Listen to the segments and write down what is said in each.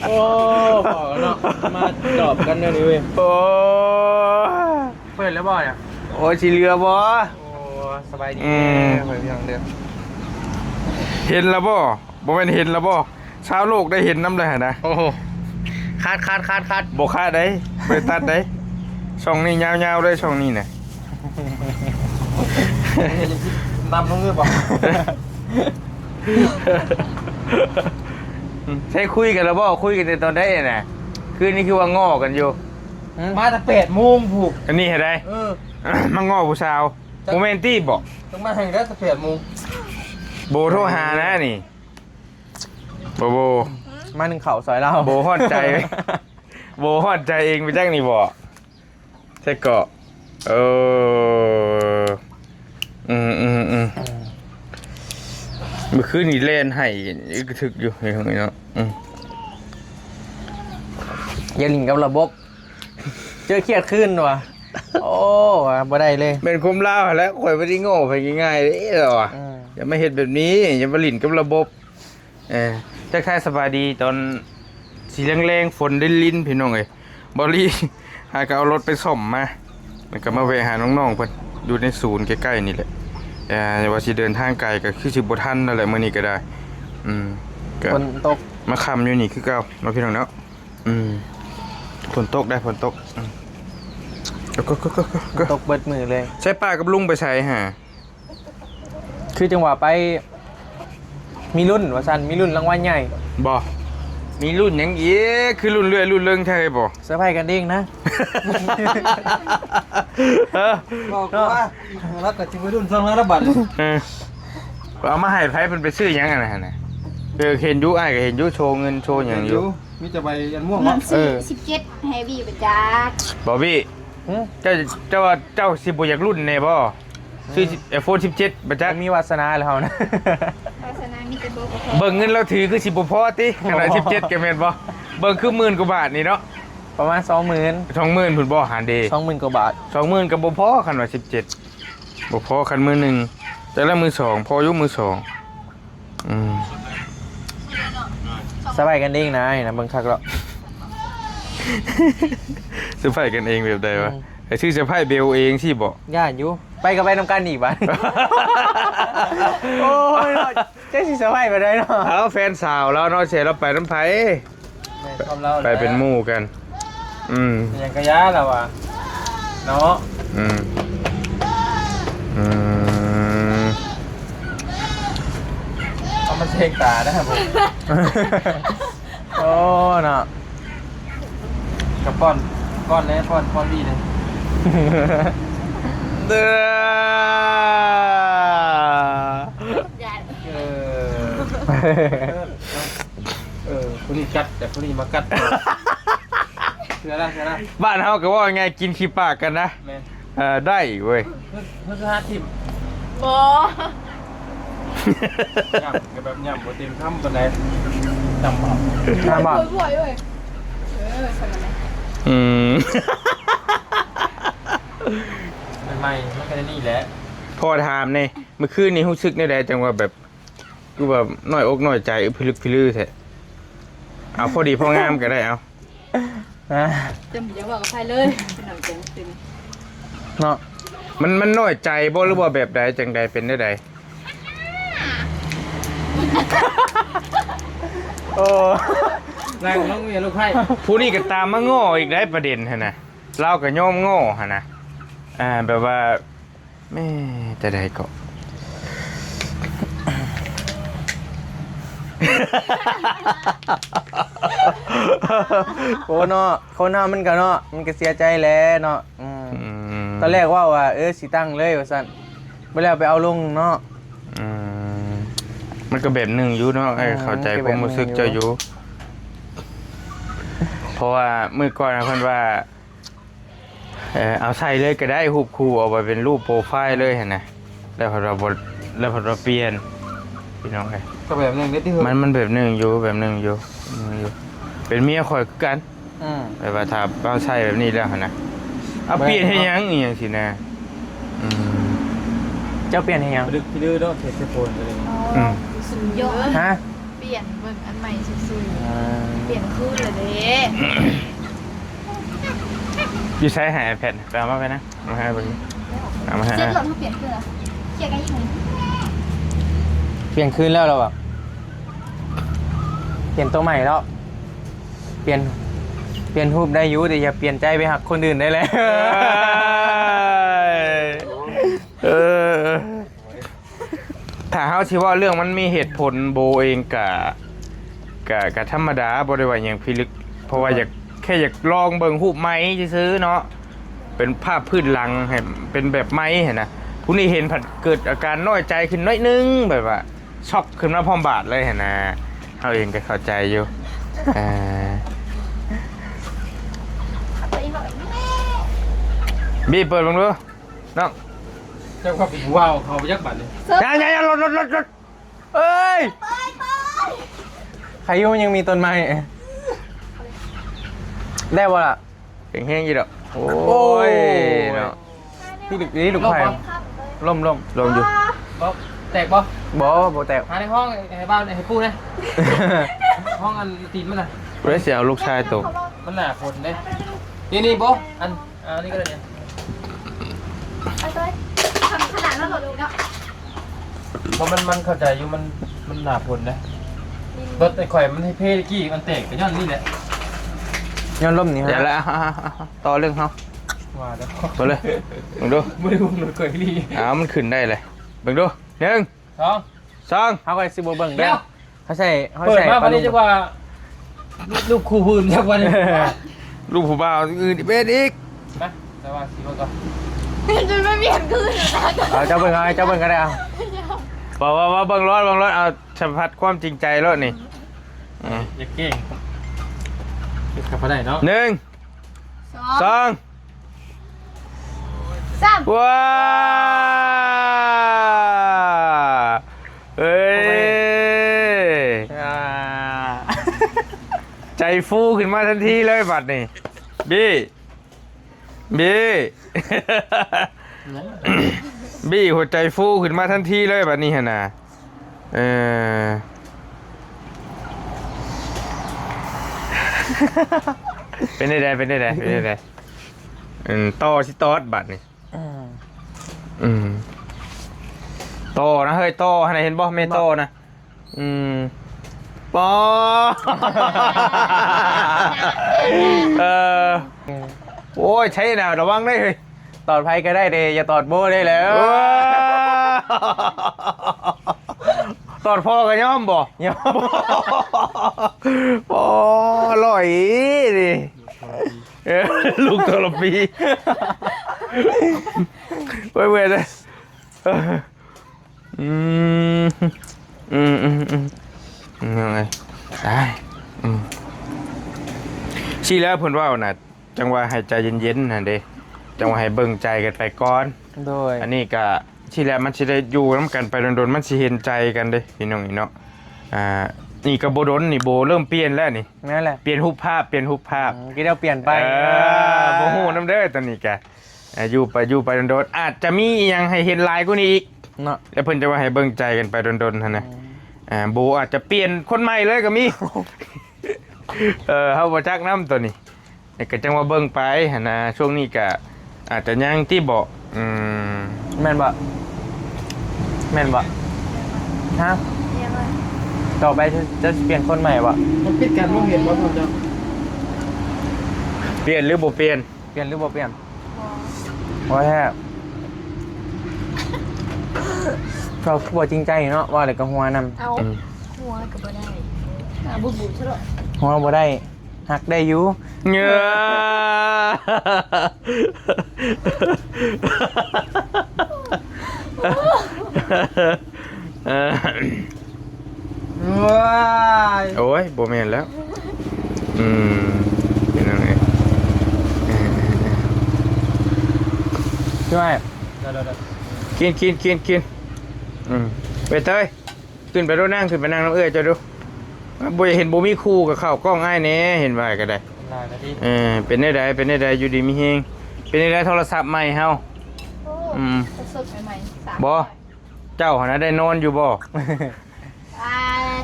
ໂອ້ ພໍເນາະ ມາຈອບກັນແນວນີ້ເວີຍ. ໂອ້ຍ ເປີດແລ້ວບໍ່ນີ້? ໂອ້ຍ ຊິເຫຼືອບໍ່? ໂອ້ ສະບາຍດີ ອືມ ເອີ ພີ່ນ້ອງເດີ. ເຫັນແລ້ວບໍ່? ບໍ່ແມ່ນເຫັນແລ້ວບໍ່? ຊາວໂລກໄດ້ເຫັນນຳໄດ້ຫັ້ນນະ. ໂອ້ໂຫ ຄັດໆໆໆ ບໍ່ຄັດໃດ໋ ບໍ່ໄດ້ຕັດໃດ໋. ຊ່ອງນີ້ຍາວໆເລີຍ ຊ່ອງນີ້ນະ. ນຳລົງເລີຍບໍ່? ໃຊ້ຄຸຍກັນແລ້ວບໍ່? ຄຸຍກັນແຕ່ຕອນໃດນະ? ຄືນນີ້ຄືວ່າງໍ້ກັນຢູ່. ມາແຕ່ແປດໂມງພຸ້ນ ອັນນີ້ຫັ້ນໃດ໋. ເອີ ມາງໍ້ຜູ້ສາວ. ບໍ່ແມ່ນຕິບໍ? ຕ້ອງມາໃຫ້ໄດ້ແຕ່ແປດໂມງ. ໂບໂທຫານະນີ້. ໂບ ໂບ ມາໜຶ້ງເຂົ້າຊ່ອຍລາວ. ໂບຮ້ອນໃຈ ໂບຮ້ອນໃຈເອງໄປຈັກນີ້ບໍ? ໃສ່ເກາະ ເອີ ອືມໆໆ ເມື່ອຄືນນີ້ແລ່ນໄຫ້ກະທຶກຢູ່ເນາະ. ອືມ ຢ່າຫຼິ້ນກັບລະບົບ ເຈີຄຽດຄືນວ່າ. ໂອ້ ວ່າບໍ່ໄດ້ເລີຍ. ແມ່ນຄວາມລາວຫັ້ນແຫຼະ ຂ້ອຍບໍ່ໄດ້ໂງ່ໃຜງ່າຍໆເດ້ລາວວ່າ. ອືມ ຢ່າມາເຮັດແບບນີ້ ຢ່າມາຫຼິ້ນກັບລະບົບ. ເອີ ທັກທາຍສະບາຍດີຕອນສີແລງໆ ຝົນລິນໆ ພີ່ນ້ອງເອີຍ. ບ່າວລີຫາກໍເອົາລົດໄປສ້ອມມາ ແລ້ວກໍມາແວະຫານ້ອງໆເພິ່ນຢູ່ໃນສູນໃກ້ໆນີ້ແຫຼະ. ເອີ ວ່າຊິເດີນທາງໄກກໍຄືຊິບໍ່ທັນແລ້ວແຫຼະ ມື້ນີ້ກໍໄດ້. ອືມ ກໍຝົນຕົກ ມາຄ່ຳຢູ່ນີ້ຄືເກົ່າເນາະ ພີ່ນ້ອງເນາະ. ອືມ ຝົນຕົກໄດ໋ ຝົນຕົກ. ອືມ ກໍ ກໍ ກໍ ກໍ ກໍ ຕົກເບິດມື້ເລີຍ. ໃສ່ປ້າກັບລຸງໄປໃສຫາ? ຄືຈັ່ງວ່າໄປ ມີລຸ້ນວ່າຊັ້ນ ມີລຸ້ນລາງວັນໃຫຍ່ບໍ? ມີລຸ້ນຫຍັງອີກ? ຄືລຸ້ນເລື່ອຍລຸ້ນເລິງແທ້ບໍ? ເຊີໄພຣສ໌ກັນເອງນະ. ເອີ ບອກວ່າ ເນາະ ລາວກໍຊິໄປລຸ້ນຊ່ອງລາວລະບັດ. ເອີ ເອົາມາໃຫ້ໃຜ? ເພິ່ນໄປຊື້ຫຍັງອັນນັ້ນນະ? ເອີ ເຫັນຢູ່ ອ້າຍກໍເຫັນຢູ່ ໂຊເງິນໂຊຫຍັງຢູ່. ມີແຕ່ໃບອັນມ່ວງເນາະ. ເອີ ສິບເຈັດ ໃຫ້ບີໄປຈັກ ບໍບີ. ຫື? ເຈົ້າ ເຈົ້າວ່າເຈົ້າຊິບໍ່ຢາກລຸ້ນແດ່ບໍ? ຊື້ ອືມ ໄອໂຟນສິບເຈັດ ບໍ່ຈັກ ບໍ່ມີວາສະໜາແລ້ວເຮົານະ. ວາສະໜາມີແຕ່ບໍ່ພໍ. ເບິ່ງເງິນລາວຖືຄືຊິບໍ່ພໍຕິ ຂະໜາດສິບເຈັດກໍແມ່ນບໍ່? ເບິ່ງຄືໝື່ນກວ່າບາດນີ້ເນາະ. ປະມານສອງໝື່ນ ສອງໝື່ນພຸ້ນບໍ່? ຫັ້ນເດ ສອງໝື່ນກວ່າບາດ ສອງໝື່ນກໍບໍ່ພໍ ຄັນວ່າສິບເຈັດ ບໍ່ພໍ. ຄັນມືໜຶ່ງ ແຕ່ລະມືສອງ ພໍຢູ່ມືສອງ. ອືມ ສະໄພຣສ໌ກັນເອງນະ ນະ ເບິ່ງຄັກແລ້ວ. ສະໄພຣສ໌ກັນເອງແບບໃດວະ? ອືມ ໃຫ້ຊື້ສະໄພຣສ໌ເບວເອງຊີ້ບໍ? ຢ້ານຢູ່ ໄປກໍໄປນຳກັນອີກບາດ. ໂອ້ຍເນາະ ຈັກຊິສະໄພຣສ໌ແບບໃດເນາະ. ເອົາ ແຟນສາວລາວເນາະ ຊິໃຫ້ລາວໄປນຳໃຜ? ແມ່ນຄວາມລາວ ໄປເປັນໝູ່ກັນ. ອືມ ຫຍັງກະຢ່າລະວ່າເນາະ. ອືມ ອືມ ເອົາມາເຊັກຕາໄດ້ບໍ່? ໂອ້ເນາະ ກະປ້ອນ ປ້ອນແດ່ ປ້ອນ ປ້ອນບີແດ່. ເດີ ເອີ ເອີ ຜູ້ນີ້ກັດ ແຕ່ຜູ້ນີ້ມາກັດ. ເຊື່ອລະ ເຊື່ອລະ ບ້ານເຮົາກໍເວົ້າງ່າຍໆ ກິນຂີ້ປາກກັນນະ. ແມ່ນ ເອີ ໄດ້ເວີຍ. ເພິ່ນ ເພິ່ນຄືຫາຖິ້ມ ບໍ່ ຫຍ້ຳກໍແບບຫຍ້ຳບໍ່ເຕັມຄຳປານໃດ. ຫຍ້ຳບໍ່? ຫຍ້ຳບໍ່? ເອີ ອືມ ໃໝ່ໆ ມັນກໍໄດ້ນີ້ແຫຼະ. ຂໍຖາມແດ່ ມື້ຄືນນີ້ຮູ້ສຶກແນວໃດ ຈັ່ງວ່າແບບ ຄືວ່ານ້ອຍອົກນ້ອຍໃຈ ອຶກພິລຶກພິລືແທ້? ເອົາພໍດີພໍງາມກໍໄດ້ ເອົາ. ຮະ? ຈະບໍ່ຢາກເວົ້າກັບໃຜເລີຍ ເນາະ ມັນ ມັນນ້ອຍໃຈບໍ່ ຫຼືວ່າແບບໃດ ຈັ່ງໃດ ເປັນແນວໃດ? ໂອ້ ນັ່ງລົງເມຍລູກໃພ້ ຜູ້ນີ້ກໍຕາມມາງໍ້ອີກໄດ໋ ປະເດັນຫັ້ນນະ ລາວກໍຍອມງໍ້ຫັ້ນນະ. ອ່າ ແບບວ່າ ແມ່ ແຕ່ໃດເກາະ ໂອ້ເນາະ ຄົນເຮົາມັນກະເນາະ ມັນກະເສຍໃຈແຫຼະເນາະ. ອືມ ອືມ ຕອນແລກເວົ້າວ່າ ເອີ ຊິຕັ້ງເລີຍວ່າຊັ້ນ ບັດແລ້ວໄປເອົາລົງເນາະ. ອືມ ມັນກະແບບໜຶ່ງຢູ່ເນາະ ເອີ ເຂົ້າໃຈຄວາມຮູ້ສຶກເຈົ້າຢູ່ ເພາະວ່າມື້ກ່ອນເພິ່ນວ່າ ເອີ ເອົາໃສ່ເລີຍກໍໄດ້ ຮູບຄູ່ເອົາໄວ້ເປັນຮູບໂປຣໄຟເລີຍຫັ້ນນະ ແລ້ວເພິ່ນວ່າບໍ່ ແລ້ວເພິ່ນວ່າປ່ຽນ ພີ່ນ້ອງເອີຍ. ກໍແບບໜຶ່ງເດ້ຕິ ມັນ ມັນແບບໜຶ່ງຢູ່ ແບບໜຶ່ງຢູ່ ໜຶ່ງຢູ່ ເປັນເມຍຂ້ອຍຄືກັນ. ອືມ ແບບວ່າຖ້າເຮົາໃຊ້ແບບນີ້ແລ້ວຫັ້ນນະ ເອົາປ່ຽນເຮັດຫຍັງ ອີ່ຫຍັງຊີ້ນະ. ອືມ ເຈົ້າປ່ຽນເຮັດຫຍັງ? ດຶກພິລືເນາະ ເທສໂປນກໍເລີຍ. ອືມ ສຸດຍອດ ຮະ? ປ່ຽນເບິ່ງອັນໃໝ່ຊື່ໆ. ອ່າ ປ່ຽນຄືນແລ້ວເດ້. ຢູ່ໃສໃຫ້ iPad ໄປເອົາມາໄປນະ ເອົາມາໃຫ້ເບິ່ງ ເອົາມາໃຫ້ ເຊັດລົດເຮົາປ່ຽນຄືນແລ້ວ. ເຈັກໄອ້ຫຍັງ ປ່ຽນຄືນແລ້ວລາວວ່າ ປ່ຽນໂຕໃໝ່ແລ້ວ. ປ່ຽນ ປ່ຽນຮູບໄດ້ຢູ່ ແຕ່ຢ່າປ່ຽນໃຈໄປຮັກຄົນອື່ນໄດ້ແລ້ວ. ເອີ ເອີ ຖ້າເຮົາຊິເວົ້າເລື່ອງມັນມີເຫດຜົນ ໂບເອງກະ ກະ ກະທຳມະດາ ບໍ່ໄດ້ວ່າຫຍັງພິລຶກ ເພາະວ່າຢາກ ແຄ່ຢາກລອງເບິ່ງຮູບໃໝ່ຊື່ໆເນາະ ເປັນພາບພື້ນຫຼັງໃຫ້ເປັນແບບໃໝ່ຫັ້ນນະ. ຜູ້ນີ້ເຫັນພັດເກີດອາການນ້ອຍໃຈຂຶ້ນໜ້ອຍໜຶ່ງ ແບບວ່າຊັອກຂຶ້ນມາພ້ອມບາດເລີຍຫັ້ນນະ. ເຮົາເອງກໍເຂົ້າໃຈຢູ່. ເອີ ບີເປີດເບິ່ງດູ. ນ້ອງ ຈັກວ່າຜູ້ເວົ້າເຂົາຈັກບາດນີ້. ຢ່າໆໆ ລົດໆໆ ເອີຍ ໃຄຢູ່ ຍັງມີຕົ້ນໄມ້ ໄດ້ບໍ່ລະ? ເກັ່ງແຮງຢູ່ດອກ. ໂອ້ຍ ໂອ້ຍ ເນາະ ນີ້ລູກ ນີ້ລູກໄຜ່ ລົ້ມໆ ລົ້ມຢູ່. ບໍ່ແຕກບໍ່? ບໍ່ ບໍ່ແຕກ. ຫາໃນຫ້ອງໃຫ້ບ່າວ ໃຫ້ປູ່ນະ ຫ້ອງອັນຕີນມັນນະ. ຜູ້ໃດຊິເອົາລູກຊາຍໂຕ? ມັນໜ້າຝົນເດ້. ນີ້ໆ ບໍ່ ອັນ ອ່າ ນີ້ກໍໄດ້ນີ້ ໄປເຕີຍ ທຳຂະໜາດນັ້ນເນາະ. ບໍ່ ມັນ ມັນເຂົ້າໃຈຢູ່ ມັນ ມັນໜ້າຝົນເດ້. ລົດໄອ້ຂ້ອຍມັນເພຕະກີ້ ມັນແຕກກໍຍ້ອນນີ້ແຫຼະ ຍ້ອນລົມນີ້. ຢ່າລະ ຕໍ່ເລື່ອງເຮົາ ວ່າແລ້ວ ຕໍ່ເລີຍ ເບິ່ງດູ. ບໍ່ໄດ້ເບິ່ງລົດຂ້ອຍນີ້. ອ້າວ ມັນຂຶ້ນໄດ້ເລີຍ. ເບິ່ງດູ ໜຶ່ງ ສອງ ສອງ ເຮົາກໍຊິບໍ່ເບິ່ງເດີ. ເຮົາໃສ່ ເຮົາໃສ່ ເປີດມາບັດນີ້ຈັກວ່າ ລູກຄູ່ພື້ນຈັກວ່ານີ້ ລູກຜູ້ບ່າວອື່ນອີກເປັນອີກ. ມາ ແຕ່ວ່າຊິເບິ່ງກ່ອນ ຈະໄປປ່ຽນຄືນ. ເອົາ ເຈົ້າເບິ່ງ ເອົາ ເຈົ້າເບິ່ງກໍໄດ້. ເອົາ ເວົ້າ ເວົ້າ ເບິ່ງໂລດ ເບິ່ງໂລດ. ເອົາ ສຳຜັດຄວາມຈິງໃຈໂລດນີ້. ອືມ ຢ່າແກ້ງ ເຮັດກັບບໍ່ໄດ້ເນາະ. ໜຶ່ງ ສອງ ສອງ ສາມ ວ້າ ເອີຍ ໂອ້ຍ ອ່າ ໃຈຟູຂຶ້ນມາທັນທີເລີຍບັດນີ້. ບີ ບີ ບີ ຫົວໃຈຟູຂຶ້ນມາທັນທີເລີຍບັດນີ້ຫັ້ນນະ. ເອີ ເປັນໄດ້ ເປັນໄດ້ ເປັນໄດ້. ອືມ ຕໍ່ຊິຕອດບັດນີ້. ອືມ ອືມ ຕໍ່ນະເຮີ້ຍ ຕໍ່ຫັ້ນນະ ເຫັນບໍ່ ແມ່ຕໍ່ນະ. ອືມ ປໍ ເອີ ໂອ້ຍ ໃຊ້ນະ ລະວັງເດ້ເຮີ້ຍ. ຕອດໃຜກໍໄດ້ເດ້ ຢ່າຕອດໂບໄດ້ແລ້ວ. ຕອດພໍ່ກໍຍອມບໍ່? ຍອມ. ອໍ ຫຼອຍນີ້ ເອີ ລູກທໍລະປີ ເມື່ອຍເດ້. ອືມ ອືມ ອືມ ອືມ ອືມ ເອີຍ ຕາຍ ອືມ ຊີ້ແລ້ວເພິ່ນເວົ້ານະ ຈັ່ງວ່າໃຫ້ໃຈເຢັນໆຫັ້ນເດ້ ຈັ່ງວ່າໃຫ້ເບິ່ງໃຈກັນໄປກ່ອນ. ໂດຍ ອັນນີ້ກະ ຊີ້ແລ້ວມັນຊິໄດ້ຢູ່ນຳກັນໄປດົນໆ ມັນຊິເຫັນໃຈກັນເດ້ພີ່ນ້ອງເນາະ. ອ່າ ນີ້ກໍບໍ່ດົນນີ້ ໂບເລີ່ມປ່ຽນແລ້ວນີ້. ແມ່ນແຫຼະ ປ່ຽນຮູບພາບ ປ່ຽນຮູບພາບ. ອືມ ກໍດຽວປ່ຽນໄປ ເອີ ເອີ ບໍ່ຮູ້ນຳເດີຕອນນີ້ກະ. ອ່າ ຢູ່ໄປ ຢູ່ໄປໂດນໆ ອາດຈະມີອີ່ຫຍັງໃຫ້ເຫັນຫຼາຍກວ່ານີ້ອີກເນາະ ແລ້ວເພິ່ນຈະວ່າໃຫ້ເບິ່ງໃຈກັນໄປດົນໆຫັ້ນນະ. ອືມ ອ່າ ໂບອາດຈະປ່ຽນຄົນໃໝ່ເລີຍກໍມີ. ເອີ ເຮົາບໍ່ຈັກນຳໂຕນີ້ ແຕ່ກໍຈັ່ງວ່າເບິ່ງໄປຫັ້ນນະ. ຊ່ວງນີ້ກະອາດຈະຍັງຕິເບາະ. ອືມ ແມ່ນບໍ່? ແມ່ນບໍ່? ຮະ? ຕໍ່ໄປຈະປ່ຽນຄົນໃໝ່ບໍ່? ມັນຜິດກັນບໍ່ເຫັນບໍ່ ເຈົ້າ? ປ່ຽນຫຼືບໍ່ປ່ຽນ? ປ່ຽນຫຼືບໍ່ປ່ຽນ? ບໍ່ ບໍ່ແທ້ ເຈົ້າຄືບໍ່ຈິງໃຈເນາະ ເວົ້າແລ້ວກໍຫົວນຳ. ເອົາ ອືມ ຫົວກໍບໍ່ໄດ້ ຫາບຸບໆຊະເນາະ. ຫົວບໍ່ໄດ້ ຮັກໄດ້ຢູ່. ເອີ ເອີ ວ້າຍ ໂອ້ຍ ບໍ່ແມ່ນແລ້ວ. ອືມ ເປັນຫຍັງເອີຍ? ເອີ ເອີ ເອີ ຊ່ວຍ ກິນ ກິນ ກິນ ກິນ. ອືມ ໄປເຕີຍ ຂຶ້ນໄປໂລດ ນັ່ງ ຂຶ້ນໄປນັ່ງນຳເອື້ອຍເຈົ້າດູ. ບໍ່ຢາກເຫັນບໍ່ມີຄູ່ກັບເຂົ້າກ້ອງອ້າຍແດ່ ເຫັນວ່າກໍໄດ້. ເອີ ເປັນແນວໃດ ເປັນແນວໃດ ຢູ່ດີມີແຮງ? ເປັນແນວໃດໂທລະສັບໃໝ່ເຮົາ? ໂອ້ ອືມ ສົດໆ ໃໝ່ໆ ບໍ່ ເຈົ້າຫັ້ນນະໄດ້ນອນຢູ່ບໍ່? ອ່າ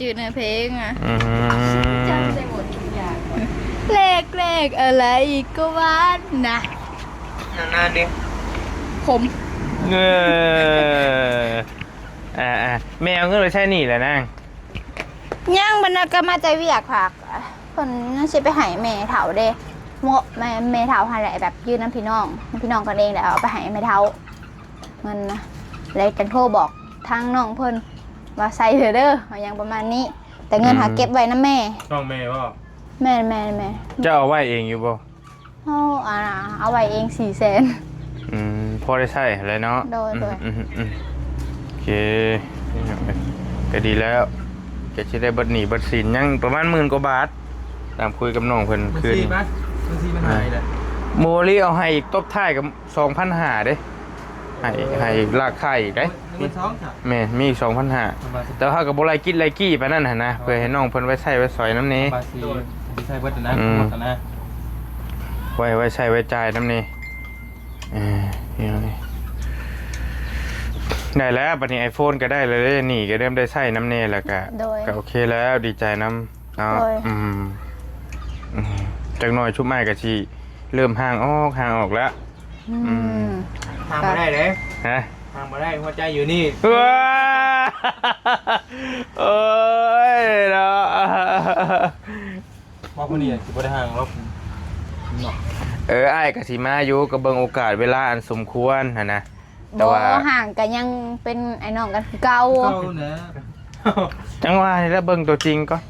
ຈື່ເນື້ອເພງອະ. ອືມ ຈຳໄດ້ໝົດທຸກຢ່າງ. ແລກໆ ອະໄລກໍຫວານນະ. ນານໆ ເດ້ ຂົມ. ເອີ ອ່າໆ ແມ່ເອົາເງິນໄປໃຊ້ໜີ້ແລ້ວນາງ? ຍັງ ມັນກໍມາແຕ່ວຽກພັກ ເພິ່ນຍັງຊິໄປໃຫ້ແມ່ເຖົ້າເດ້. ເມາະ ແມ່ ແມ່ເຖົ້າຫັ້ນແຫຼະ ແບບຢືມນຳພີ່ນ້ອງ ພີ່ນ້ອງກັນເອງ ແລ້ວເອົາໄປໃຫ້ແມ່ເຖົ້າ ເງິນນະ ແລ້ວຈັ່ງໂທບອກທາງນ້ອງເພິ່ນວ່າໃຊ້ເດີ້ ເອີ ຫຍັງປະມານນີ້ ແຕ່ເງິນຫາ ອືມ ເກັບໄວ້ນຳແມ່. ນ້ອງແມ່ບໍ່? ແມ່ນໆໆ. ເຈົ້າເອົາໄວ້ເອງຢູ່ບໍ່? ເຮົາ ອ່າ ເອົາໄວ້ເອງສີ່ແສນ. ອືມ ພໍໄດ້ໃຊ້ແຫຼະເນາະ. ໂດຍ ອືມ ໂດຍ ອືມ ອືມ ໂອເຄ ກໍດີແລ້ວ ກໍຊິໄດ້ເບິດໜີ້ເບິດສິນ ຍັງປະມານໝື່ນກວ່າບາດ ຕາມຄຸຍກັບນ້ອງເພິ່ນຄືນ. ບັນຊີໄປ ບັນຊີມັນຫາຍແລ້ວ. ໂມລີເອົາໃຫ້ອີກ ຕົບທ້າຍກັບສອງພັນຫ້າເດ້ ໃຫ້ ໃຫ້ລາກຄ້າງອີກເດ້. ແມ່ນ ມີອີກສອງພັນຫ້າ ແຕ່ເຮົາກໍບໍ່ໄດ້ກິດໄດ້ກີ້ປານນັ້ນຫັ້ນນະ ເພື່ອໃຫ້ນ້ອງເພິ່ນໄວ້ໃຊ້ໄວ້ສອຍນຳແດ່. ໂດຍ ຊິໃຊ້ເບິດນະ ອືມ ໝົດນະ ໄວ້ ໄວ້ໃຊ້ໄວ້ຈ່າຍນຳແດ່. ເອີ ໄດ້ແລ້ວ ບັດນີ້ໄອໂຟນກໍໄດ້ແລ້ວເດ້ ໜີ້ກໍເລີ່ມໄດ້ໃຊ້ນຳແດ່ ແລ້ວກໍ ໂດຍ ກໍໂອເຄແລ້ວ ດີໃຈນຳເນາະ. ໂດຍ ອືມ ອືມ ຈັກໜ້ອຍຊຸມອ້າຍກໍຊິເລີ່ມຫ່າງອອກ ຫ່າງອອກແລ້ວ. ອືມ ອືມ ຫ່າງບໍ່ໄດ້ເດ້. ຮະ? ຫ່າງບໍ່ໄດ້ ຫົວໃຈຢູ່ນີ້. ວ້າ ໂອ້ຍເນາະ. ວ່າຜູ້ນີ້ຊິບໍ່ໄດ້ຫ່າງດອກເນາະ. ເອີ ອ້າຍກໍຊິມາຢູ່ ກໍເບິ່ງໂອກາດເວລາອັນສົມຄວນຫັ້ນນະ. ແຕ່ວ່າ ບໍ່ ຫ່າງກໍຍັງເປັນອ້າຍນ້ອງກັນຄືເກົ່າ. ຄືເກົ່າແຫຼະ. ຈັ່ງວ່ານີ້ແຫຼະ ເບິ່ງຕົວຈິງກ່ອນ.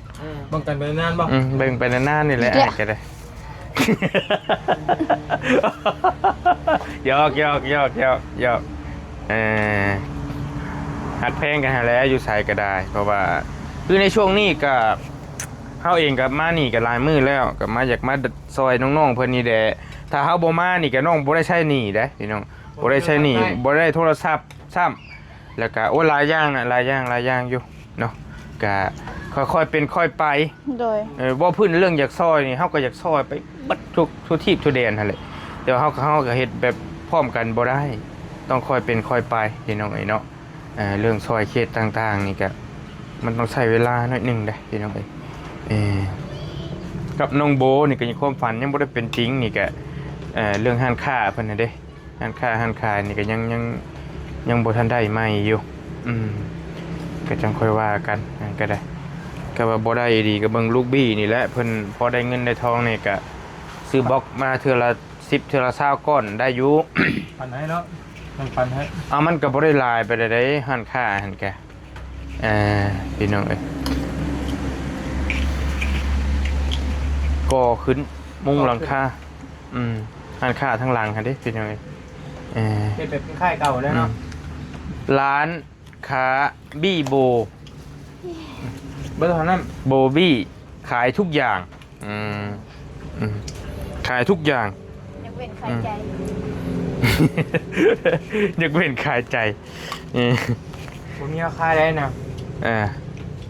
ເບິ່ງກັນໄປນານໆບໍ່? ອືມ ເບິ່ງໄປນານໆນີ້ແຫຼະ ອີກແລ້ວ ອ້າຍກໍໄດ້. ຢອກໆໆໆໆ ເອີ ຮັກແພງກັນຫັ້ນແຫຼະ ຢູ່ໃສກໍໄດ້ ເພາະວ່າຄືໃນຊ່ວງນີ້ກໍ ເຮົາເອງກໍມານີ້ກໍຫຼາຍມື້ແລ້ວ ກໍມາ ຢາກມາຊ່ອຍນ້ອງໆເພິ່ນນີ້ແຫຼະ. ຖ້າເຮົາບໍ່ມານີ້ກໍນ້ອງບໍ່ໄດ້ໃຊ້ໜີ້ເດ້ພີ່ນ້ອງ ບໍ່ໄດ້ໃຊ້ໜີ້ ບໍ່ໄດ້ໂທລະສັບຊ້ຳ ແລ້ວກໍ ໂອ້ຍ ຫຼາຍຢ່າງນະ ຫຼາຍຢ່າງ ຫຼາຍຢ່າງຢູ່ເນາະ ກໍຄ່ອຍໆເປັນຄ່ອຍໄປ. ໂດຍ ເອີ ເວົ້າພື້ນເລື່ອງຢາກຊ່ອຍນີ້ ເຮົາກໍຢາກຊ່ອຍໄປເບິດທຸກ ທົ່ວທີບທົ່ວແດນຫັ້ນແຫຼະ ແຕ່ວ່າເຮົາ ເຮົາກໍເຮັດແບບພ້ອມກັນບໍ່ໄດ້ ຕ້ອງຄ່ອຍເປັນຄ່ອຍໄປພີ່ນ້ອງເອີຍເນາະ. ເອີ ເລື່ອງຊ່ອຍເຂດຕ່າງໆນີ້ກະ ມັນຕ້ອງໃຊ້ເວລາໜ້ອຍໜຶ່ງເດ້ພີ່ນ້ອງເອີຍ. ເອີ ກັບນ້ອງໂບນີ້ກະຍັງຄວາມຝັນຍັງບໍ່ໄດ້ເປັນຈິງນີ້ກະ ເອີ ເລື່ອງຮ້ານຄ້າເພິ່ນຫັ້ນເດ້ ຮ້ານຄ້າຮ້ານຂາຍນີ້ກະຍັງ ຍັງ ຍັງບໍ່ທັນໄດ້ໃໝ່ຢູ່. ອືມ ກະຈັ່ງຄ່ອຍວ່າກັນ ອັນກະໄດ້ ກະວ່າບໍ່ໄດ້ອີ່ຫຼີກະເບິ່ງລູກບີນີ້ແຫຼະ ເພິ່ນພໍໄດ້ເງິນໄດ້ທອງນີ້ກະຊື້ບລັອກມາເທື່ອລະ ສິບ ເທື່ອລະຊາວກ້ອນໄດ້ຢູ່. ປັນໃຫ້ເນາະ ມັນປັນໃຫ້. ເອົາ ມັນກໍບໍ່ໄດ້ຫຼາຍປານໃດເດ້ ຮ້ານຄ້າຫັ້ນກະ ເອີ ພີ່ນ້ອງເອີຍ ກໍ່ຂຶ້ນ ມຸງຫຼັງຄາ. ອືມ ຮ້ານຄ້າທາງຫຼັງຫັ້ນເດ້ ພີ່ນ້ອງເອີຍ. ເອີ ເຮັດແບບຄ້າຍໆເກົ່າແລ້ວເນາະ. ອືມ ຮ້ານຄ້າບີໂບ ເບີເທົ່ານັ້ນ ໂບບີ ຂາຍທຸກຢ່າງ. ອືມ ອືມ ຂາຍທຸກຢ່າງ ຍົກເວັ້ນຂາຍໃຈ. ອືມ ຍົກເວັ້ນຂາຍໃຈ. ເອີ ບໍ່ມີລາຄາໃດນະ. ເອີ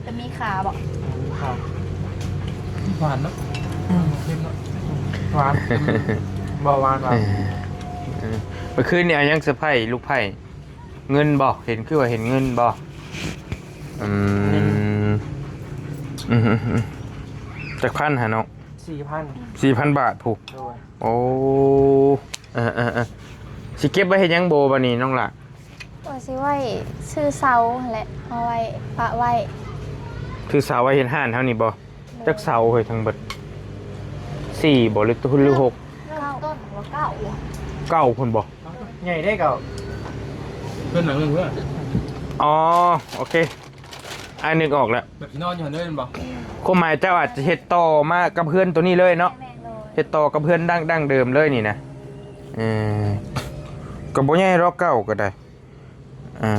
ແຕ່ມີຄ່າບໍ່? ມີຄ່າ. ຫວານເນາະ ເຄັມເນາະ ຫວານ. ບໍ່ ຫວານ ຫວານ. ເອີ ເອີ ເມື່ອຄືນນີ້ເອົາຫຍັງເຊີໄພຣສ໌ລູກໄພ້? ເງິນບໍ່? ເຫັນ ຄືວ່າເຫັນເງິນບໍ່? ອືມ ເງິນ ອືມ ອືມ ອືມ ຈັກພັນຫັ້ນເນາະ? ສີ່ພັນ ສີ່ພັນບາດພຸ້ນ. ໂດຍ ໂອ້ ເອີໆໆ ຊິເກັບໄວ້ເຮັດຫຍັງໂບບາດນີ້ນ້ອງຫຼ້າ? ວ່າຊິໄວ້ຊື້ເສົາຫັ້ນແຫຼະ ເອົາໄວ້ປະໄວ້. ຊື້ເສົາໄວ້ເຮັດຮ້ານເຮົານີ້ບໍ່? ໂດຍ ຈັກເສົາເຮີ້ຍ ທັງເບິດ ສີ່ບໍ່ ຫຼື ຫຼື ຫົກ? ເກົ້າ ຕົ້ນບໍ່ ເກົ້າ ເກົ້າພຸ້ນບໍ່? ໃຫຍ່ເດ້ເກົ້າ ເຮືອນຫຼັງໜຶ່ງເພື່ອ. ອໍ ໂອເຄ ອ້າຍນຶກອອກແລ້ວ ແບບຊິນອນຢູ່ຫັ້ນເລີຍແມ່ນບໍ່? ຄວາມໝາຍເຈົ້າອາດຈະເຮັດຕໍ່ມາກັບເຮືອນໂຕນີ້ເລີຍເນາະ? ແມ່ນໆ ໂດຍ ເຮັດຕໍ່ກັບເຮືອນດັ້ງ ດັ້ງເດີມເລີຍນີ້ນະ. ເອີ ກໍບໍ່ໃຫຍ່ດອກ ເກົ້າກໍໄດ້. ເອີ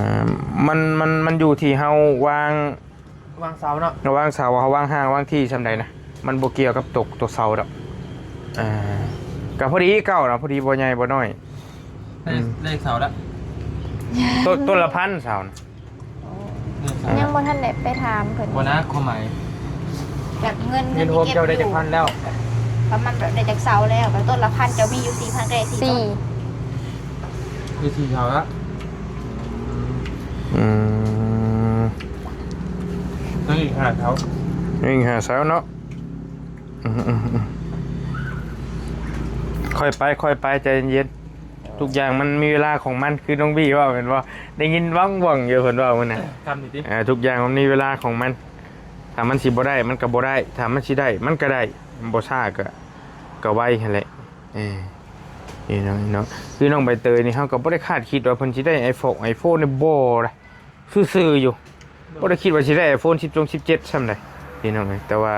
ມັນ ມັນ ມັນຢູ່ທີ່ເຮົາວາງ ວາງເສົາເນາະ ລະຫວ່າງເສົາ ເຮົາວາງຮ່າງວາງທີ່ຊ່ຳໃດນະ ມັນບໍ່ກ່ຽວກັບຕົກຕົວເສົາດອກ. ອ່າ ກໍພໍດີເກົ່ານະ ພໍດີ ບໍ່ໃຫຍ່ບໍ່ນ້ອຍ. ໄດ້ ອືມ ໄດ້ເສົາລະ ຕົ້ນ ຕົ້ນລະພັນເສົານະ. ຍັງບໍ່ທັນໄດ້ໄປຖາມເພິ່ນ ບໍ່ນະ ຄວາມໝາຍ ແບບເງິນ ເງິນໂຮມເຈົ້າໄດ້ຈັກພັນແລ້ວ? ປະມານແບບໄດ້ຈັກເສົາແລ້ວ? ແບບຕົ້ນລະພັນເຈົ້າມີຢູ່ສີ່ພັນ ໄດ້ສີ່ ສີ່ ຕົ້ນ ມີສີ່ເສົາລະ. ອືມ ຍັງອີກຫ້າເສົາ ຍັງອີກຫ້າເສົາເນາະ. ອືມໆໆ ຄ່ອຍໄປ ຄ່ອຍໄປ ໃຈເຢັນໆ. ທຸກຢ່າງມັນມີເວລາຂອງມັນ ຄືນ້ອງບີເວົ້າແມ່ນບໍ່? ໄດ້ຍິນວັງໆຢູ່ເພິ່ນເວົ້າມື້ນັ້ນ ກຳນີ້ຕິ. ເອີ ທຸກຢ່າງມັນມີເວລາຂອງມັນ ຖ້າມັນຊິບໍ່ໄດ້ມັນກໍບໍ່ໄດ້ ຖ້າມັນຊິໄດ້ມັນກໍໄດ້ ມັນບໍ່ຊ້າກໍ ກໍໄວຫັ້ນແຫຼະ. ເອີ ນີ້ເນາະ ນີ້ເນາະ ຄືນ້ອງໃບເຕີຍນີ້ ເຮົາກໍບໍ່ໄດ້ຄາດຄິດວ່າເພິ່ນຊິໄດ້ໄອໂຟນ ໄອໂຟນນີ້ບໍ່ໄດ້ ຊື່ໆຢູ່ ບໍ່ໄດ້ຄິດວ່າຊິໄດ້ໄອໂຟນສິບ ສິບເຈັດ ຊ້ຳໃດ໋ ພີ່ນ້ອງເອີຍ. ແຕ່ວ່າ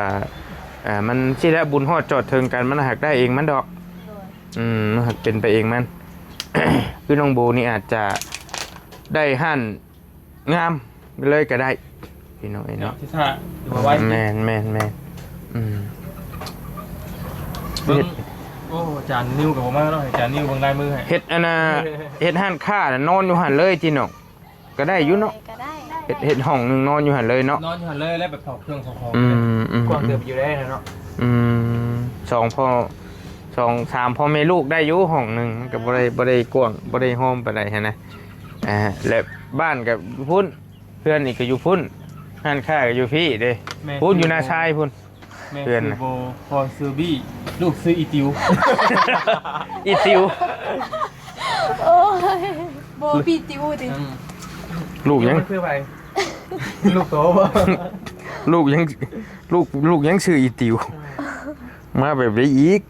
ອ່າ ມັນຊິແລ້ວ ບຸນຮອດຈອດເຖິງກັນ ມັນຫາກໄດ້ເອງມັນດອກ. ໂດຍ ອືມ ມັນຫາກເປັນໄປເອງມັນ. ຄືນ້ອງໂບນີ້ອາດຈະໄດ້ຮ້ານງາມເລີຍກໍໄດ້ ພີ່ນ້ອງເອີຍເນາະ. ແມ່ນໆໆ ອືມ ເບິ່ງ ໂອ້ ອາຈານນິວກໍບໍ່ມາເນາະ ໃຫ້ອາຈານນິວເບິ່ງລາຍມືໃຫ້ ເຮັດອັນນ່າ ເຮັດຮ້ານຄ້ານະ ນອນຢູ່ຫັ້ນເລີຍຕິນ້ອງ. ກໍໄດ້ຢູ່ເນາະ ກໍໄດ້ ເຮັດ ເຮັດຫ້ອງໜຶ່ງນອນຢູ່ຫັ້ນເລີຍເນາະ ນອນຢູ່ຫັ້ນເລີຍ ແລ້ວແບບເອົາເຄື່ອງເອົາຂອງ ອືມໆໆ ກວ້າງເຕີບຢູ່ໄດ້ນະເນາະ. ອືມ ສອງພໍ່ ສອງ ສາມພໍ່ແມ່ລູກໄດ້ຢູ່ຫ້ອງໜຶ່ງ ມັນກໍບໍ່ໄດ້ ບໍ່ໄດ້ກວ້າງ ບໍ່ໄດ້ຫ້ອມປານໃດຫັ້ນນະ. ອ່າ ແລະບ້ານກໍຢູ່ພຸ້ນ ເຮືອນນີ້ກໍຢູ່ພຸ້ນ ຮ້ານຄ້າກໍຢູ່ພີ້ເດ້ ພຸ້ນຢູ່ນາຊາຍພຸ້ນ. ແມ່ ເພື່ອນ ຊື່ ນະ ໂບ ພໍ່ຊື່ບີ ລູກຊື່ອີຕິວ ອີຕິວ ໂອ້ຍ ໂບ ບີຕິວຕິ ອືມ ລູກຫຍັງ? ຄືໃຜ? ລູກໂຕບໍ່? ລູກຫຍັງ? ລູກ ລູກຫຍັງຊື່ອີຕິວ? ອືມ ມາແບບໃດອີກ?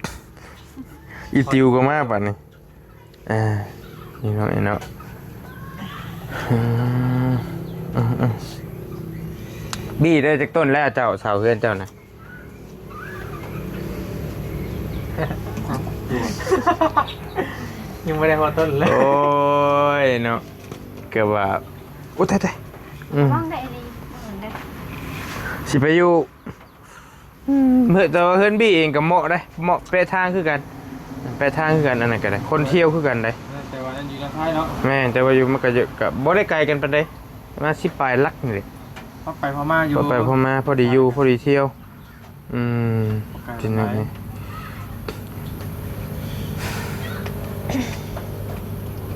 ອີຕິວກໍມາບາດນີ້. ອ່າ ນີ້ເນາະ ນີ້ເນາະ ອືມ ອືມ ອືມ ບີໄດ້ຈັກຕົ້ນແລ້ວເຈົ້າ ເສົາເຮືອນເຈົ້ານະ? ຍັງບໍ່ໄດ້ຮອດຕົ້ນເລີຍ. ໂອ້ຍເນາະ ເກືອບວ່າ ໂອ້ ຕາຍໆ ອືມ ວາງໄດ້ອີ່ຫຼີ ຊິໄປຢູ່ ອືມ ເອີ ແຕ່ວ່າເຮືອນບີເອງກໍເໝາະເດ້ ເໝາະແປະທາງຄືກັນ ແປະທາງຄືກັນ ອັນນັ້ນກໍໄດ້ ຄົນທ່ຽວຄືກັນເດ້. ແຕ່ວ່ານັ້ນຢູ່ທາງທ້າຍເນາະ. ແມ່ນ ແຕ່ວ່າຢູ່ມັນກໍ ກໍບໍ່ໄດ້ໄກກັນປານໃດ ປະມານສິບປາຍຫຼັກນີ້ແຫຼະ ພໍໄປພໍມາຢູ່ ພໍໄປພໍມາ ພໍດີຢູ່ ພໍດີທ່ຽວ. ອືມ ເປັນຫຍັງນີ້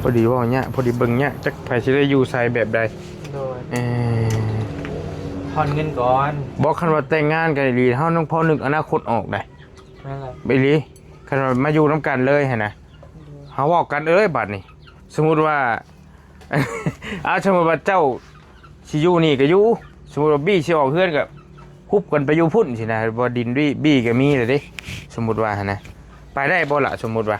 ພໍດີເວົ້າຍາກ ພໍດີເບິ່ງຍາກ ຈັກໃຜຊິໄດ້ຢູ່ໃສແບບໃດ. ໂດຍ ເອີ ຜ່ອນເງິນກ່ອນ ບໍ່ ຄັນວ່າແຕ່ງງານກັນອີ່ຫຼີ ເຮົາຍັງພໍນຶກອະນາຄົດອອກໄດ໋. ແມ່ນແຫຼະ ອີ່ຫຼີ ຄັນວ່າມາຢູ່ນຳກັນເລີຍຫັ້ນນະ ໂດຍ ເຮົາເວົ້າກັນເອີຍ ບາດນີ້ ສົມມຸດວ່າ ອ່າ ສົມມຸດວ່າເຈົ້າຊິຢູ່ນີ້ກໍຢູ່ ສົມມຸດວ່າບີຊິອອກເຮືອນກໍຮຸບກັນໄປຢູ່ພຸ້ນຊີ້ນະ ວ່າດິນບີ ບີກໍມີແລ້ວເດ້ ສົມມຸດວ່າຫັ້ນນະ ໄປໄດ້ບໍ່ລະ? ສົມມຸດວ່າ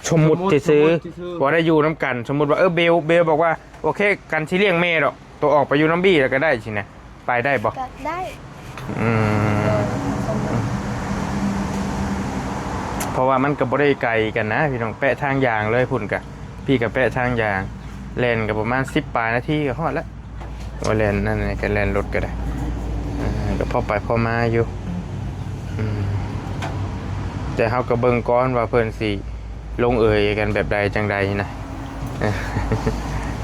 ສົມມຸດຊື່ໆ ສົມມຸດຊື່ໆ ວ່າໄດ້ຢູ່ນຳກັນ ສົມມຸດວ່າ ເອີ ເບວ ເບວບອກວ່າ ໂອເຄ ກັນຊິລ້ຽງແມ່ດອກ ໂຕອອກໄປຢູ່ນຳບີແລ້ວກໍໄດ້ຊີ້ນະ ໄປໄດ້ບໍ່? ກໍໄດ້ ອືມ ເອີ ສົມມຸດ ເພາະວ່າມັນກໍບໍ່ໄດ້ໄກກັນນະພີ່ນ້ອງ ແປະທາງຢາງເລີຍ ພຸ້ນກະ ພີ້ກະແປະທາງຢາງ ແລ່ນກໍປະມານສິບປາຍນາທີກໍຮອດແລ້ວ ວ່າແລ່ນນັ້ນກໍແລ່ນລົດກໍໄດ້ ເອີ ກໍພໍໄປພໍມາຢູ່. ອືມ ແຕ່ເຮົາກໍເບິ່ງກ່ອນວ່າເພິ່ນຊິລົງເອີຍກັນແບບໃດຈັ່ງໃດນະ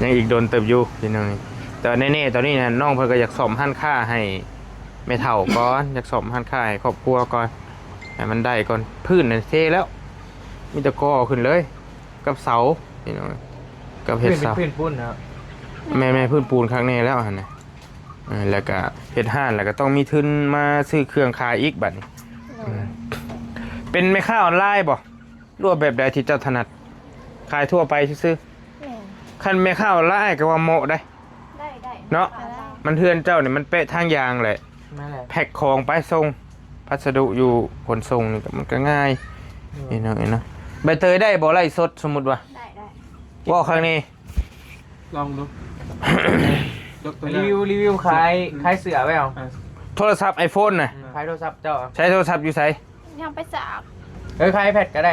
ຍັງອີກດົນເຕີບຢູ່ພີ່ນ້ອງ. ແຕ່ວ່າແນ່ໆ ຕອນນີ້ນະ ນ້ອງເພິ່ນກໍຢາກສ້ອມຮ້ານຄ້າໃຫ້ແມ່ເຖົ້າກ່ອນ ຢາກສ້ອມຮ້ານຄ້າໃຫ້ຄອບຄົວກ່ອນ ໃຫ້ມັນໄດ້ກ່ອນ. ພື້ນນັ້ນເທແລ້ວ ມີແຕ່ກໍ່ຂຶ້ນເລີຍ ກັບເສົາພີ່ນ້ອງ ກັບເຮັດເສົາ ພື້ນເປັນພື້ນປູນເນາະ. ແມ່ນໆ ພື້ນປູນຄັກແນ່ແລ້ວຫັ້ນນະ. ເອີ ແລ້ວກະເຮັດຮ້ານ ແລ້ວກະຕ້ອງມີທຶນມາຊື້ເຄື່ອງຂາຍອີກບາດນີ້. ໂດຍ ເອີ ເປັນແມ່ຄ້າອອນລາຍບໍ່ ຫຼືວ່າແບບໃດທີ່ເຈົ້າຖະໜັດ? ຂາຍທົ່ວໄປຊື່ໆ. ແມ່ນ ຄັນແມ່ຄ້າອອນລາຍກໍວ່າເໝາະໄດ໋. ໄດ້ ໄດ້ ເນາະ ໄດ້ ມັນເຮືອນເຈົ້ານີ້ມັນເປະທາງຢ່າງແຫຼະ. ແມ່ນແຫຼະ ແພັກຂອງໄປສົ່ງ ພັດສະດຸຢູ່ຂົນສົ່ງນີ້ກໍ ມັນກໍງ່າຍ. ໂດຍ ເຫັນເນາະ ເຫັນເນາະ. ໃບເຕີຍໄດ້ບໍ່ ໄລຟ໌ສົດ ສົມມຸດວ່າ? ໄດ້ ໄດ້ ເວົ້າຄັ້ງນີ້ ລອງດູ ຍກຕົວຢ່າງ ຣີວິວ ຣີວິວຂາຍ ຂາຍເສື້ອໄວ້ເອົາ. ອ່າ ໂທລະສັບໄອໂຟນນະ. ອືມ ຂາຍໂທລະສັບເຈົ້າ. ໃຊ້ໂທລະສັບຢູ່ໃສ? ຍັງໄປສາກ. ເອີ ຂາຍໄອແພດກໍໄດ້.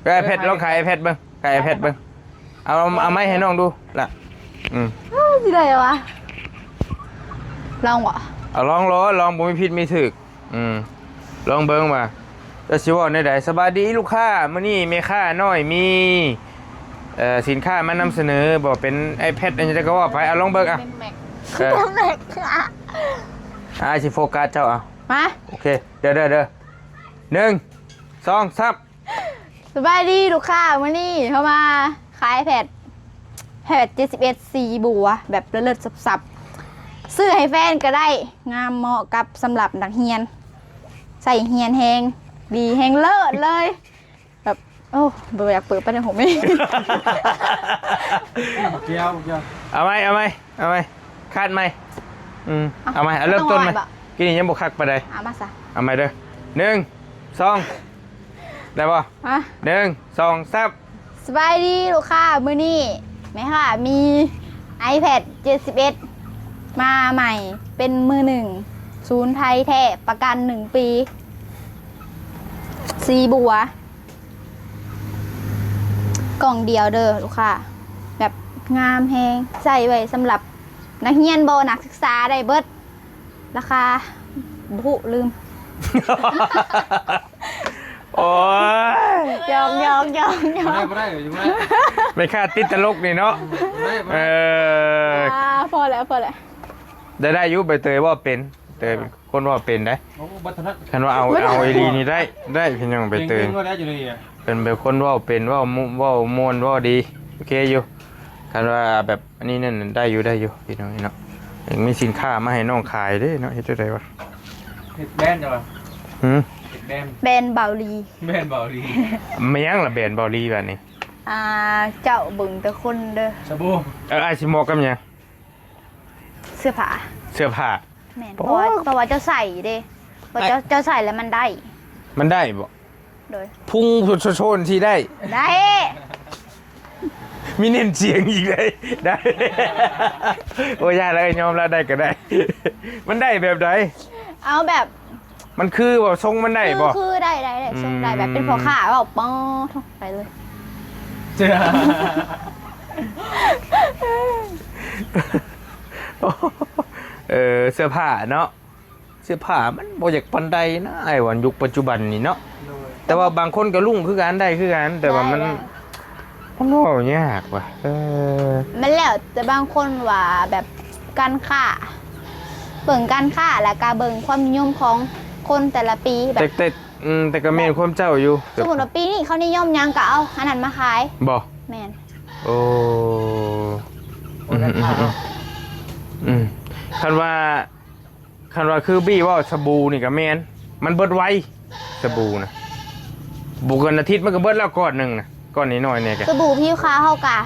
ເອີ ໄອແພດ ເອີ ຂາຍ ລອງຂາຍໄອແພດເບິ່ງ ຂາຍໄອແພດເບິ່ງ. ເອົາ ເອົາໄມໃຫ້ນ້ອງດູລະ. ອືມ ເອີ ຊິໄດ້ຫວະ? ລອງບໍ່? ເອົາ ລອງໂລດ ລອງ ບໍ່ມີຜິດມີຖືກ. ອືມ ລອງເບິ່ງວ່າຈະຊິເວົ້າແນວໃດ. ສະບາຍດີລູກຄ້າ, ມື້ນີ້ແມ່ຄ້ານ້ອຍມີ ເອີ ສິນຄ້າມານຳສະເໜີບໍ? ເປັນ iPad ອັນຫຍັງກໍວ່າໄປ. ເອົາ ລອງເບິ່ງ. ເອົາ ເປັນ Mac ເອີ Mac ອ່າ ຊິໂຟກັສເຈົ້າ. ເອົາ ມາ ໂອເຄ ເດີ ເດີ ເດີ ໜຶ່ງ ສອງ ສາມ. ສະບາຍດີລູກຄ້າ, ມື້ນີ້ເຮົາມາຂາຍ iPad iPad ເຈັດສິບເອັດ ສີບົວ ແບບເລີດໆ ສັບໆ ຊື້ໃຫ້ແຟນກໍໄດ້, ງາມເໝາະກັບສຳລັບນັກຮຽນ ໃຊ້ຮຽນແຮງດີ ແຮງເລີດເລີຍ. ແບບ ໂອ້ ບໍ່ຢາກເປີດປານໃດ ໂຫ ແມ່ ບໍ່ກ່ຽວ ບໍ່ກ່ຽວ. ເອົາໃໝ່ ເອົາໃໝ່ ເອົາໃໝ່ ຄາດໃໝ່. ອືມ ເອົາ ເອົາໃໝ່ ເອົາ ເລີ່ມຕົ້ນໃໝ່. ບໍ່ຕ້ອງຮ້ອນບໍ່? ກີ້ນີ້ຍັງບໍ່ຄັກປານໃດ. ເອົາມາຊະ ເອົາໃໝ່ເດີ ໜຶ່ງ ສອງ ໄດ້ບໍ່? ຮະ ໜຶ່ງ ສອງ ສາມ. ສະບາຍດີລູກຄ້າ, ມື້ນີ້ແມ່ຄ້າມີ iPad ເຈັດສິບເອັດ ມາໃໝ່ ເປັນມືໜຶ່ງ ສູນໄພແທ້ ປະກັນໜຶ່ງປີ ສີບົວ. ກ່ອງດຽວເດີລູກຄ້າ, ແບບງາມແຮງ, ໃຊ້ໄວ້ສຳລັບນັກຮຽນບໍ ນັກສຶກສາໄດ້ເບິດ. ລາຄາບໍ່ຮູ້ ລືມ. ໂອ້ຍ ຢອກໆໆໆ ບໍ່ໄດ້ ບໍ່ໄດ້ ຢູ່ບໍ່ໄດ້. ແມ່ຄ້າຕິດຕະຫຼົກນີ້ເນາະ. ບໍ່ໄດ້ ບໍ່ໄດ້. ເອີ ອ່າ ພໍແລ້ວ ພໍແລ້ວ. ໄດ້ ໄດ້ຢູ່ ໃບເຕີຍເວົ້າເປັນ ເຕີຍເປັນຄົນເວົ້າເປັນໄດ໋. ໂອ້ ບັດທະນະ ຄັນວ່າເອົາ ເອົາອີ່ຫຼີນີ້ໄດ້ ໄດ້ ພີ່ນ້ອງ ໃບເຕີຍ ເກັ່ງໆ ຢູ່ແລ້ວ ຢູ່ນີ້ນະ. ເພິ່ນເປັນຄົນເວົ້າເປັນ ເວົ້າມ່ວນ ເວົ້າມ່ວນ ເວົ້າດີ ໂອເຄຢູ່. ຄັນວ່າແບບ ອັນນີ້ນັ້ນໄດ້ຢູ່ ໄດ້ຢູ່ ພີ່ນ້ອງເນາະ. ຍັງມີສິນຄ້າມາໃຫ້ນ້ອງຂາຍເດ້ເນາະ. ເຮັດຈັ່ງໃດວະ? ເຮັດແບຣນ ຫື? ເຮັດແບຣນ ແບຣນເບົາຫຼີ. ແບຣນເບົາຫຼີ. ແມ່ນຫຍັງລະແບຣນເບົາຫຼີບາດນີ້? ອ່າ ເຈົ້າເບິ່ງແຕ່ຄົນເດີ. ສະບູ. ເອີ ອ້າຍຊິເໝາະກັບຫຍັງ? ເສື້ອຜ້າ. ເສື້ອຜ້າ. ແມ່ນ. ໂອ້ ເພາະວ່າ ເພາະວ່າເຈົ້າໃສ່ເດ້. ເພາະເຈົ້າ ເຈົ້າໃສ່ແລ້ວມັນໄດ້. ມັນໄດ້ບໍ່? ໂດຍ ພຸງໂຊນໆ ທີ່ໄດ້ ໄດ້ ມີເນັ້ນສຽງອີກໄດ້ ໄດ້. ໂອ້ຍ ຢ່າເລີຍ ຍອມລະ ໄດ້ກໍໄດ້. ມັນໄດ້ແບບໃດ? ເອົາແບບ ມັນຄືບໍ່? ຊົງມັນໄດ້ບໍ່? ຄື ຄື ໄດ້ ໄດ້ ໄດ້ ຊົງໄດ້ ອືມ ແບບເປັນພໍ່ຄ້າເວົ້າ ປອດ ໄປເລີຍ. ເອີ ເສື້ອຜ້າເນາະ. ເສື້ອຜ້າມັນບໍ່ຢາກປານໃດນະ ອ້າຍວ່າ ຍຸກປັດຈຸບັນນີ້ເນາະ. ໂດຍ ແຕ່ວ່າບາງຄົນກໍລຸ້ງຄືກັນ ໄດ້ຄືກັນ ແຕ່ວ່າມັນ ໄດ້ ໄດ້ ມັນເວົ້າຍາກວ່າ. ເອີ ມັນແລ້ວແຕ່ບາງຄົນວ່າແບບການຄ້າ ເບິ່ງການຄ້າ ແລ້ວກໍເບິ່ງຄວາມນິຍົມຂອງຄົນແຕ່ລະປີແບບ ແຕ່ ແຕ່ ອືມ ແຕ່ກໍແມ່ນ ແບບ ຄວາມເຈົ້າຢູ່. ສົມມຸດວ່າປີນີ້ເຂົານິຍົມຫຍັງກໍເອົາອັນນັ້ນມາຂາຍ. ບໍ່? ແມ່ນ. ໂອ້ ອືມ ອືມ ອືມ ອືມ. ຄັນວ່າ ຄັນວ່າຄືບີເວົ້າ ສະບູນີ້ກໍແມ່ນ ມັນເບິດໄວ ສະບູນະ ບໍ່ເກີນອາທິດມັນກໍເບິດແລ້ວ ກ້ອນໜຶ່ງນະ ກ້ອນນ້ອຍໆ ນີ້ກະ. ສະບູຜິວຂາວເຮົາກະ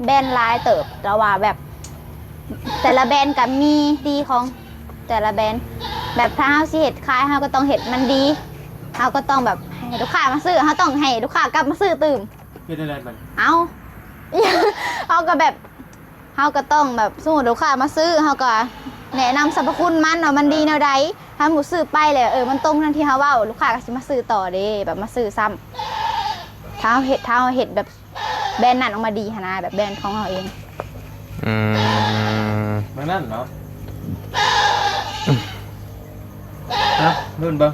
ແບຣນຫຼາຍເຕີບ ແຕ່ວ່າແບບແຕ່ລະແບຣນກະມີດີຂອງແຕ່ລະແບຣນ. ແບບຖ້າເຮົາຊິເຮັດຂາຍ ເຮົາກໍຕ້ອງເຮັດມັນດີ ເຮົາກໍຕ້ອງແບບໃຫ້ລູກຄ້າມາຊື້ ເຮົາຕ້ອງໃຫ້ລູກຄ້າກັບມາຊື້ຕື່ມ. ເຮັດຈັ່ງໃດບັດນີ້? ເອົ້າ ເຮົາກໍແບບ ເຮົາກໍຕ້ອງແບບ ສົມມຸດລູກຄ້າມາຊື້ ເຮົາກໍແນະນຳສັບພະຄຸນມັນວ່າມັນດີແນວໃດ. ຖ້າໝູ່ຊື້ໄປແລ້ວ ເອີ ມັນຕົງນັ້ນທີ່ເຮົາເວົ້າ ລູກຄ້າກໍຊິມາຊື້ຕໍ່ເດ້ ແບບມາຊື້ຊ້ຳ. ຖ້າເຮົາເຮັດ ຖ້າເຮົາເຮັດແບບແບຣນນັ້ນອອກມາດີຫັ້ນນະ ແບບແບຣນຂອງເຮົາເອງ. ອືມ ແບບນັ້ນເນາະ. ຮະ ລຸ້ນເບິ່ງ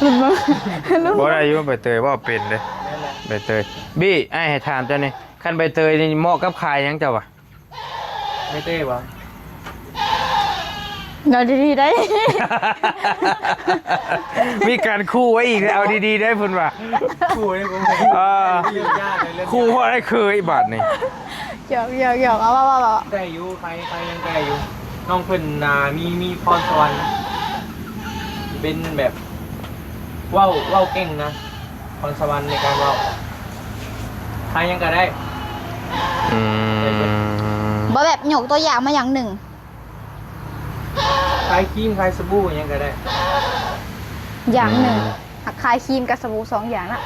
ລຸ້ນເບິ່ງ ລຸ້ນເບິ່ງ. ບໍ່ໄດ້ຢູ່ ໃບເຕີຍເວົ້າເປັນເດ້. ແມ່ນແຫຼະ ໃບເຕີຍ. ບີ ອ້າຍໃຫ້ຖາມເຈົ້ານີ້ ຄັນໃບເຕີຍນີ້ເໝາະກັບຂາຍຫຍັງເຈົ້າວະ? ໃບເຕີຍຫວາ? ເອົາດີໆໄດ໋. ມີການຂູ່ໄວ້ອີກ ເອົາດີໆໄດ໋ ເພິ່ນວ່າ ຂູ່ໄວ້. ເອີ ເລື່ອງຍາກເລີຍ ເລື່ອງຍາກ ຂູ່ຮອດອ້າຍເຄີຍບາດນີ້. ຢອກໆໆ ເອົາ ເວົ້າໆ ໄດ້ຢູ່ ໃຄ ໃຄຍັງໄດ້ຢູ່. ນ້ອງເພິ່ນນະ ມີ ມີພອນສະຫວັນ ເປັນແບບ ເວົ້າ ເວົ້າເກັ່ງນະ ພອນສະຫວັນໃນການເວົ້າ ຂາຍຫຍັງກໍໄດ້. ອືມ ບໍ່ແບບຍົກຕົວຢ່າງມາຢ່າງໜຶ່ງ. ຂາຍຄຣີມ ຂາຍສະບູຫຍັງກໍໄດ້ ຢ່າງໜຶ່ງ. ອືມ ຫາກຂາຍຄຣີມກັບສະບູສອງຢ່າງນະ.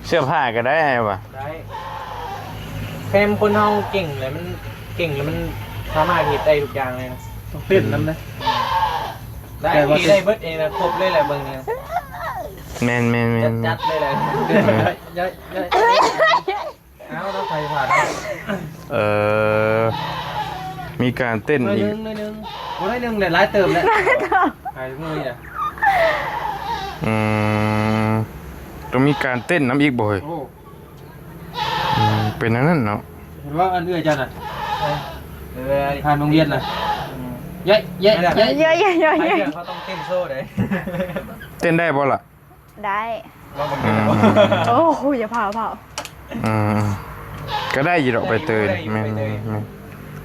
ເສື້ອຜ້າກໍໄດ້ ອ້າຍວ່າ ໄດ້. ແພມຄົນເຮົາເກັ່ງແລ້ວ ມັນເກັ່ງແລ້ວ ມັນສາມາດເຮັດໄດ້ທຸກຢ່າງເລີຍນະ. ຕ້ອງເຕັ້ນນຳເດ້. ໄດ້ ໄດ້ເບິດເອງນະ ຄົບເລີຍແຫຼະເບິ່ງນີ້. ແມ່ນໆໆ ຈັດເລີຍແຫຼະ. ເອີ ເອົາ ຕ້ອງໃສ່ຜ້າ. ເອີ ມີການເຕັ້ນອີກ ໜ້ອຍໜຶ່ງ ໜ້ອຍໜຶ່ງ ບໍ່ໜ້ອຍໜຶ່ງແຫຼະ ຫຼາຍເຕີບແຫຼະ ຫຼາຍເຕີບ ຂາຍມື້ນີ້ນະ ອືມ ຕ້ອງມີການເຕັ້ນນຳອີກບໍ່ເຮີ້ຍ? ໂອ້ ອືມ ເປັນອັນນັ້ນເນາະ ເຫັນວ່າອັນເອື້ອຍເຈົ້ານະ ເອີ ຜ່ານໂຮງຮຽນນະ ອືມ ເຢ້ ເຢ້ ເຢ້ ເຢ້ ເຢ້ ເຢ້ ເຢ້ ເຂົາຕ້ອງເຕັ້ນໂຊເດ້ ເຕັ້ນໄດ້ບໍ່ລະ? ໄດ້ ອືມ ໂອ້ ຢ່າພາວ ພາວ ອືມ ກໍໄດ້ຢູ່ດອກ ໄປເຕີຍ ໄດ້ຢູ່ ແມ່ນ ໄປເຕີຍ ແມ່ນ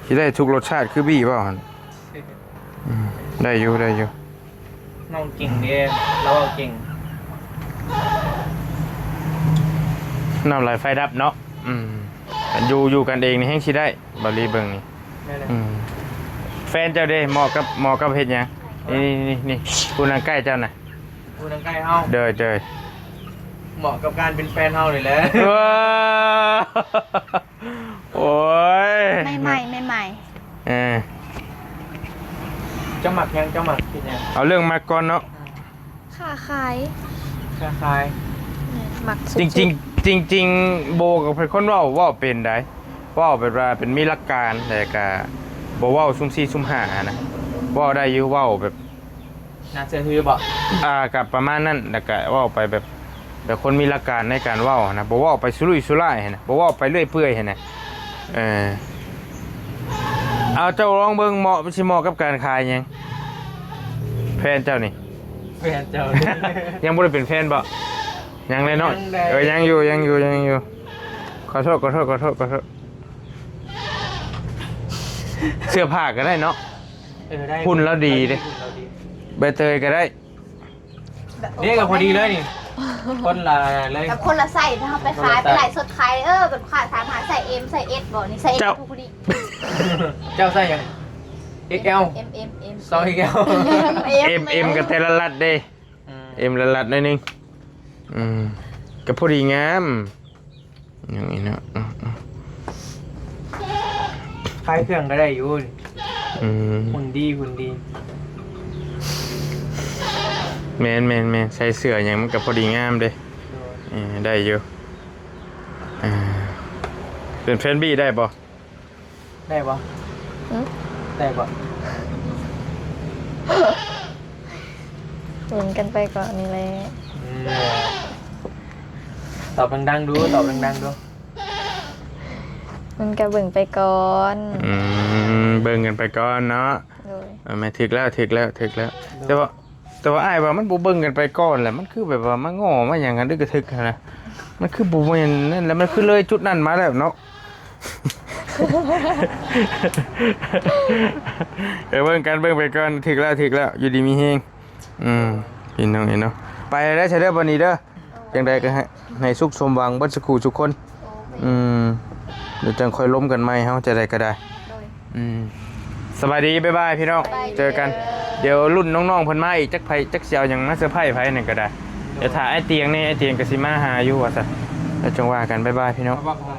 ຊິໄດ້ທຸກລົດຊາດຄືບີບໍ່ຫັ້ນ? ອືມ ໄດ້ຢູ່ ໄດ້ຢູ່ ນ້ອງເກັ່ງເດ້ ລາວເວົ້າເກັ່ງ ນ້ຳໄຫຼໄຟດັບເນາະ ອືມ ຢູ່ ຢູ່ກັນເອງນີ້ແຮງຊິໄດ້ ບາລີເບິ່ງນີ້ ແມ່ນແຫຼະ ອືມ ແຟນເຈົ້າເດ້ ເໝາະກັບ ເໝາະກັບເຮັດຫຍັງ? ນີ້ ນີ້ ນີ້ ຜູ້ນັ່ງໃກ້ເຈົ້ານະ ຜູ້ນັ່ງໃກ້ເຮົາ ໂດຍ ໂດຍ ເໝາະກັບການເປັນແຟນເຮົານີ້ແຫຼະ ວ້າ ໂອ້ຍ ໃໝ່ໆ ໃໝ່ໆ ເອີ ເຈົ້າມັກຫຍັງ? ເຈົ້າມັກເຮັດຫຍັງ? ເອົາເລື່ອງມັກກ່ອນເນາະ ອືມ ຄ້າຂາຍ ຄ້າຂາຍ ແມ່ນ ມັກສຸດໆ ຈິງໆ ຈິງໆ ໂບກໍເປັນຄົນເວົ້າ ເວົ້າເປັນໃດ ເວົ້າແບບວ່າເປັນມີຫຼັກການ ແລ້ວກໍບໍ່ເວົ້າຊຸ່ມສີ່ຊຸ່ມຫ້ານະ ເວົ້າໄດ້ຢູ່ ເວົ້າແບບ ໜ້າເຊື່ອຖືບໍ່? ອ່າ ກໍປະມານນັ້ນ ແລ້ວກໍເວົ້າໄປແບບ ແບບຄົນມີຫຼັກການໃນການເວົ້າຫັ້ນນະ ບໍ່ເວົ້າໄປສຸລຸຍສຸລາຍຫັ້ນນະ ບໍ່ເວົ້າໄປເລື້ອຍເປື່ອຍຫັ້ນນະ ເອີ ເອົາ ເຈົ້າລອງເບິ່ງ ເໝາະ ຊິເໝາະກັບການຂາຍຫຍັງ? ແຟນເຈົ້ານີ້ ແຟນເຈົ້ານີ້ ຍັງບໍ່ໄດ້ເປັນແຟນບໍ່? ຍັງເລີຍເນາະ ຍັງເລີຍ ເອີ ຍັງຢູ່ ຍັງຢູ່ ຍັງຢູ່ ຂໍໂທດ ຂໍໂທດ ຂໍໂທດ ຂໍໂທດ ເສື້ອຜ້າກໍໄດ້ເນາະ ເອີ ໄດ້ ຫຸ່ນລາວດີເດ້ ຫຸ່ນລາວດີ ໃບເຕີຍກໍໄດ້ ແບບ ນີ້ກໍພໍດີເລີຍນີ້ ຄົນລະເລີຍ ແບບຄົນລະໄຊ ຖ້າເຮົາໄປຂາຍ ຄົນລະໄຊ ໄປໄລຟ໌ສົດຂາຍ ເອີ ແບບລູກຄ້າຖາມຫາໄຊ ເອັມ ໄຊ ເອສ ບໍ່ ນີ້ ໄຊ ເອັສ ເຈົ້າ ຜູ້ນີ້ ເຈົ້າໃສ່ຫຍັງ? ເອັກແອລ ເອັມ ເອັມ ເອັມ ສອງ ເອັກແອລ ເອັມ ເອັມ ເອັມ ກໍແຕ່ລະລັດເດ້ ອືມ ເອັມລະລັດໜ້ອຍໜຶ່ງ ອືມ ກໍພໍດີງາມ ຢ່າງນີ້ເນາະ ອືມ ຂາຍເຄື່ອງກໍໄດ້ຢູ່ ອືມ ຫຸ່ນດີ ຫຸ່ນດີ ແມ່ນໆໆ ໃສ່ເສື້ອຫຍັງມັນກໍພໍດີງາມເດ້ ໂດຍ ເອີ ໄດ້ຢູ່ ເອີ ເປັນແຟນບີໄດ້ບໍ່? ໄດ້ບໍ່? ຫຶ? ໄດ້ບໍ່? ເບິ່ງກັນໄປກ່ອນນີ້ແຫຼະ ອືມ ຕອບດັງໆດູ ຕອບດັງໆດູ ມັນກໍເບິ່ງໄປກ່ອນ ອືມ ເບິ່ງກັນໄປກ່ອນເນາະ ໂດຍ ເອີ ແມ່ນ ຖືກແລ້ວ ຖືກແລ້ວ ຖືກແລ້ວ ໂດຍ ແຕ່ວ່າ ແຕ່ວ່າອ້າຍວ່າມັນບໍ່ເບິ່ງກັນໄປກ່ອນແຫຼະ ມັນຄືແບບວ່າມາງໍ້ມາຫຍັງກັນດຶກກະທຶກຫັ້ນນະ ມັນຄືບໍ່ແມ່ນນັ້ນແຫຼະ ມັນຄືເລີຍຈຸດນັ້ນມາແລ້ວເນາະ ເອີ ເບິ່ງກັນ ເບິ່ງໄປກ່ອນ ຖືກແລ້ວ ຖືກແລ້ວ ຢູ່ດີມີແຮງ ອືມ ພີ່ນ້ອງເອີຍເນາະ ໄປແລ້ວເດີ ບັດນີ້ເດີ ຈັ່ງໃດກໍໃຫ້ ໃຫ້ສຸກສົມຫວັງເບິດສູ່ຄູ່ສູ່ຄົນ ໂດຍ ອືມ ດຽວຈັ່ງຄ່ອຍລົມກັນໃໝ່ເຮົາ ຈັ່ງໃດກໍໄດ້ ໂດຍ ອືມ ສະບາຍດີ ບາຍບາຍພີ່ນ້ອງ ສະບາຍດີ ເຈີກັນ ດຽວລຸ້ນນ້ອງໆເພິ່ນມາອີກ ຈັກໃຜ ຈັກຊິເອົາຫຍັງມາເຊີໄພໃຜນັ້ນກໍໄດ້ ດຽວຖ້າອ້າຍຕຽງແດ່ ອ້າຍຕຽງກໍຊິມາຫາຢູ່ວ່າຊັ້ນ ແລ້ວຈັ່ງວ່າກັນ ບາຍບາຍພີ່ນ້ອງ ເອົາບັກຫອມ